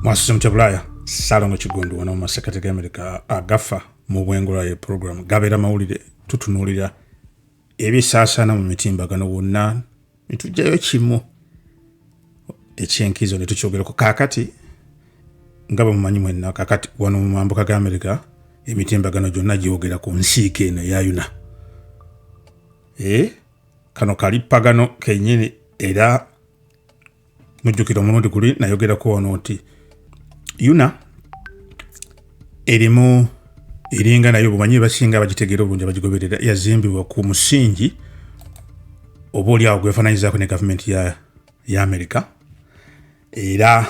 Mwasuze mutya Bulaaya? Ssaalongo Kiggundu wano mu masekkati ga Amerika agafa mu bwengula ye program gabeera mawulire. Tutunuulira ebisaasaana mu mitimbagano wonna ne tuggyayo kimu ekyenkizo ne tukyogerako. Kaakati nga bwe mumanyi mwenna, kaakati wano mu mambuka ga Amerika emitimbagano gyonna gyogera ku nsiike eno eya UNAA. Kano kalippagano kennyini. Era mujjukira omulundi guli nayogerako wano nti UNAA erimu eringa nayo bumanyi basinga bagitegeera obulungi abagigoberera, yazimbibwa ku musingi oba oli awo gwefaananyizaako ne gavumenti ya Amerika. Era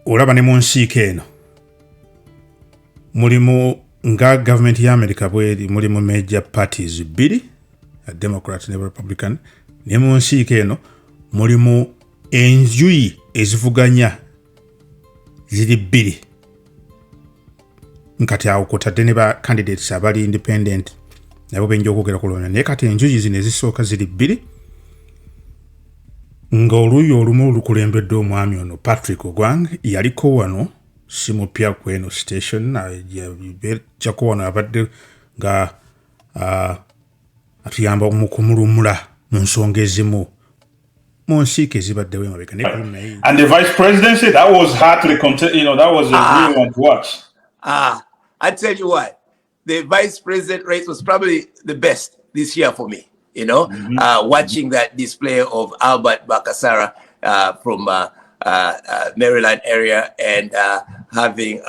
olaba ne mu nsiike eno mulimu nga gavumenti ya Amerika bweri, mulimu major parties bbiri, Democrat ne Republican. Ne mu nsiike eno mulimu enjuyi ezivuganya ziri bbiri. Nkati awo kwotadde ne ba candidates abali independent, nabo benja okwogera ku lwona. Naye kati enjuyi zino ezisooka ziri bbiri, ng'oluuyi olumu lukulembeddwa omwami ono Patrick Ogwang. Yaliko wano, si mupya ku eno station, jjako wano abadde nga atuyamba mu kumulumula mu nsonga ezimu mu nsiike ezibaddewo emabega. Naye And the vice presidency, that was hardly, that was a real one to watch. Ah, I tell you what, the vice president race was probably the best this year for me. Watching that display of Albert Bakasara from Maryland area and having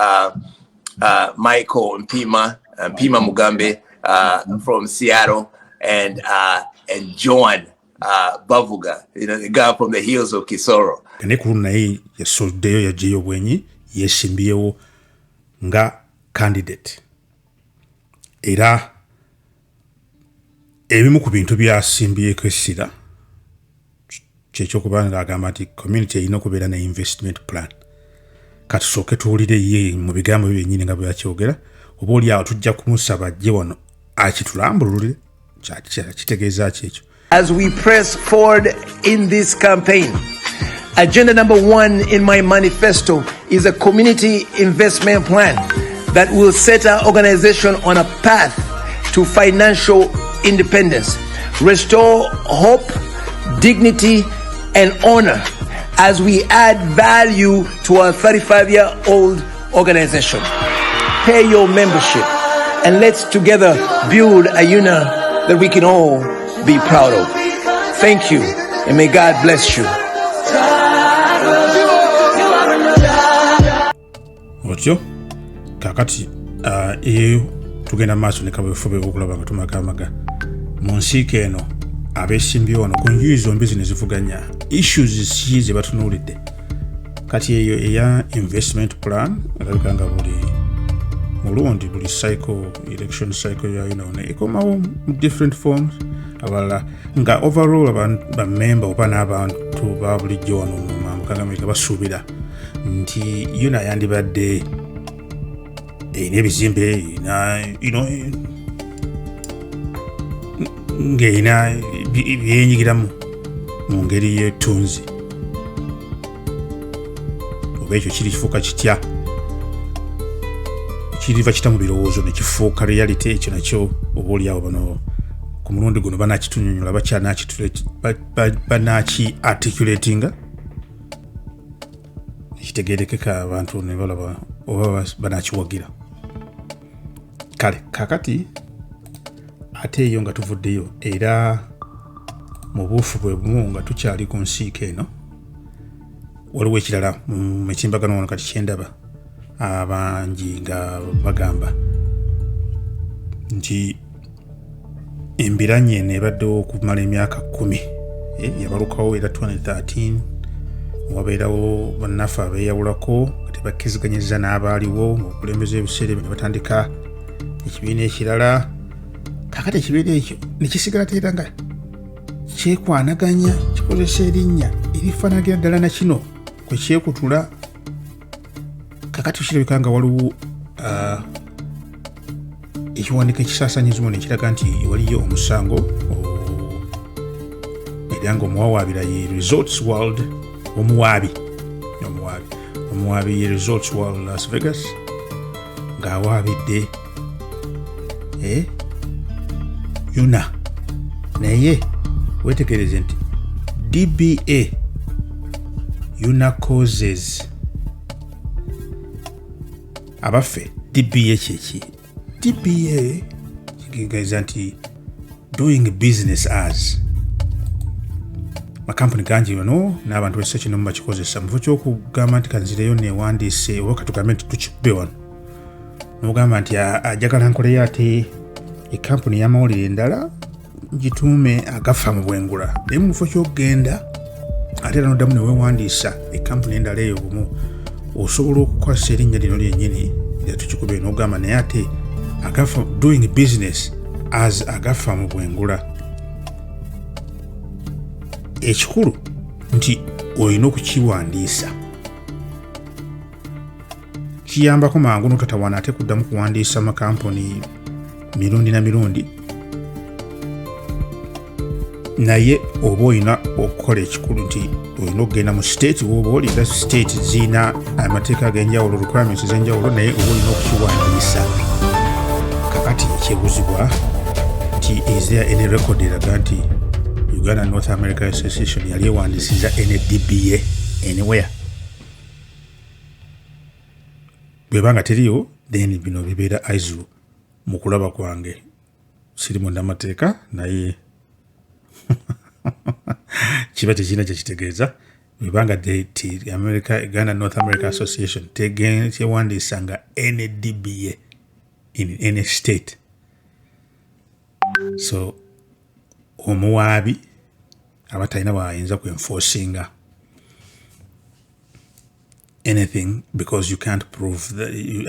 Michael Mpima Mugambe from Seattle and Joan Bavuga, the guy from the hills of Kisoro. Ne ku luno naye yasoddeyo, yaggyeyo obwenyi, yeesimbyewo nga candidate. Era ebimu ku bintu byasimbyeko essira kyekyokuba nga agamba nti community erina okubeera ne investment plan. Katusooke tuwulire ye mu bigambo bye byennyini nga bwe yakyogera. Oba oli awo tujja kumusaba ajje wano akitulambululire kitegeeza ki ekyo. As we press forward in this campaign, agenda number one in my manifesto is a community investment plan that will set our organization on a path to financial independence, restore hope, dignity, and honor as we add value to our 35 year old organization. Pay your membership and let's together build a UNAA that we can all be proud of. Thank you, and may God bless you. Otyo kakati eyo tugenda mu maaso ne kaweefube okulaba nga tumagamaga mu nsiike eno abeesimbyewo wano ku njuyi zombi zino ezivuganya, issues si ze batunuulidde. Kati eyo eya investment plan alabika nga buli mulundi, buli cycle, election cycle ya ekomawo mu different forms. Abalala nga overall bamemba oba n'abantu ba bulijjo wano mu mambuka ga Amerika basuubira nti UNAA yandibadde erina ebizimbe, erina ng'erina byenyigiramu mu ngeri y'ettunzi. Oba ekyo kiri kifuuka kitya, kiriva kita mu birowoozo ne kifuuka reality? Ekyo nakyo oba oliawo bano ku mulundi guno banakitunyonyola, banaki articulatinga nekitegerekeka abantu ne balaba oba banakiwagira. Kale kakati ate eyo nga tuvuddeyo, era mu buufu bwe bumu nga tukyali ku nsiike eno, waliwo ekirala mu mitimbagano wano kati kyendaba abangi nga bagamba nti embiranye eno ebaddewo okumala emyaka 10, yabalukawo era 2013 wabeerawo bannaffe abeeyawulako nga tebakkiriziganyizza n'abaaliwo mu bukulembeze ebiseera ebyo, ne batandika ekibiina ekirala. Kakati ekibiina ekyo ne kisigala teera nga kyekwanaganya, kikozesa erinnya erifaanagira ddala na kino kwe kyekutula. Kakati kirabika nga waliwo ekiwandiiko ekisaasanyizibwa nekiraga nti waliyo omusango, era nga omuwawaabira ye Resorts World, omuwaabi Omuwaabi, omuwaabi ye Resorts World Las Vegas ng'awaabidde UNAA. Naye wetegereze nti DBA UNAA causes. Abaffe, DBA kyeki? DBA kitegeeza nti doing business as. Makampuni gangi wano n'abantu b'ekisa kino bakikozesa. Mu kifo ky'okugamba nti kanzireyo newandiise, oba katugambe nti tukikube wano, n'ogamba nti ajagala nkoleyo ate ekampuni y'amawulire endala ngituume Agafa mu Bwengula. Naye mu kifo ky'okugenda ate era noddamu neweewandiisa ekampuni endala eyo bumu, osobola okukozesa erinnya lino lyennyini era tukikube n'ogamba naye ate Agafa, doing business as Agafa mu Bwengula. Ekikulu nti olina okukiwandiisa, kiyambako mangu notatawaana ate kuddamu kuwandiisa makampuni mirundi na mirundi. Naye oba olina okukola ekikulu nti olina okugenda mu state woba oli, era state zirina amateeka ag'enjawulo, requirements ez'enjawulo, naye oba olina okukiwandiisa. Kakati ekyebuzibwa nti is there any record eraga nti Uganda North America Association yali ewandiisiza any DBA anywhere? Bweba nga teriyo, then bino bibeera idle. Mu kulaba kwange, siri munnamateeka, naye kiba tekirina kyekitegeeza bwebanga ti America, Uganda North America Association tewandiisa nga any DBA in any state. So omuwaabi aba talina bwayinza kuenforcinga anything because you can't prove that you,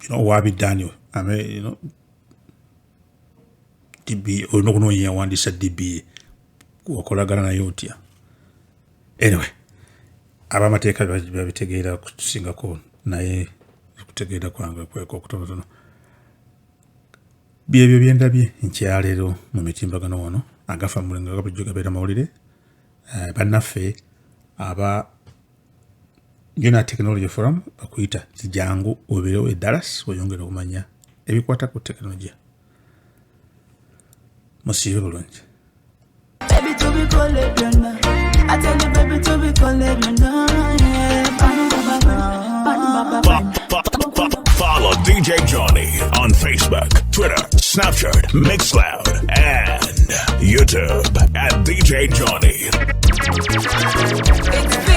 waabi Daniel, I mean, DBA olina okunoonya yawandiisa DBA, wakolagana naye otya? Anyway, abamateeka babitegeera kutusingako, naye okutegeera kwange kweko okutonotono. Byebyo byendabye nkyaleero mu mitimbagano wano. Agafa mulenga bulijjo gabeera mawulire. Bannaffe aba UNAA Technology Forum bakuyita nti jangu obeerewo e Dallas oyongere okumanya ebikwata ku tekinologiya. Musiibe bulungi. Baby, tubikole byonna. I tell you, baby, tubikole byonna. Yeah. Follow DJ Johnny on Facebook, Twitter, Snapchat, Mixcloud, and YouTube at DJ Johnny. It's